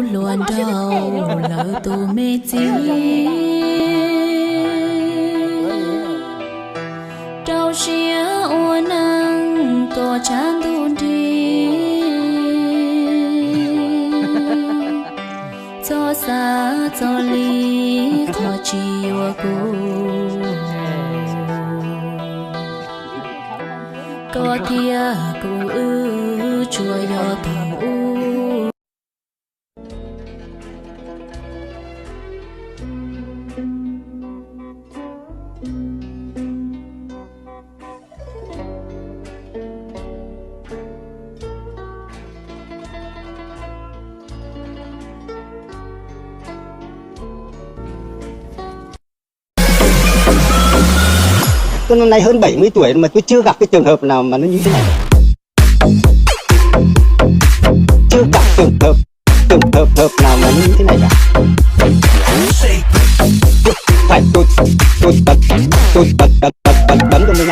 Hluas nraug lawv tus me txiv, rau siab ua neej tuaj tshav ntuj nrig, txhob xav txog li qhov tsis yuav kuv. Koj thiab kuv wb tsuas yog thaum ub. Tôi năm nay hơn bảy mươi tuổi mà tôi chưa gặp cái trường hợp nào mà nó như thế này. Chưa gặp trường hợp, trường hợp hợp nào mà nó như thế này cả. Phải tôi, tôi bấm, tôi bấm, bấm, bấm, bấm, bấm cho mình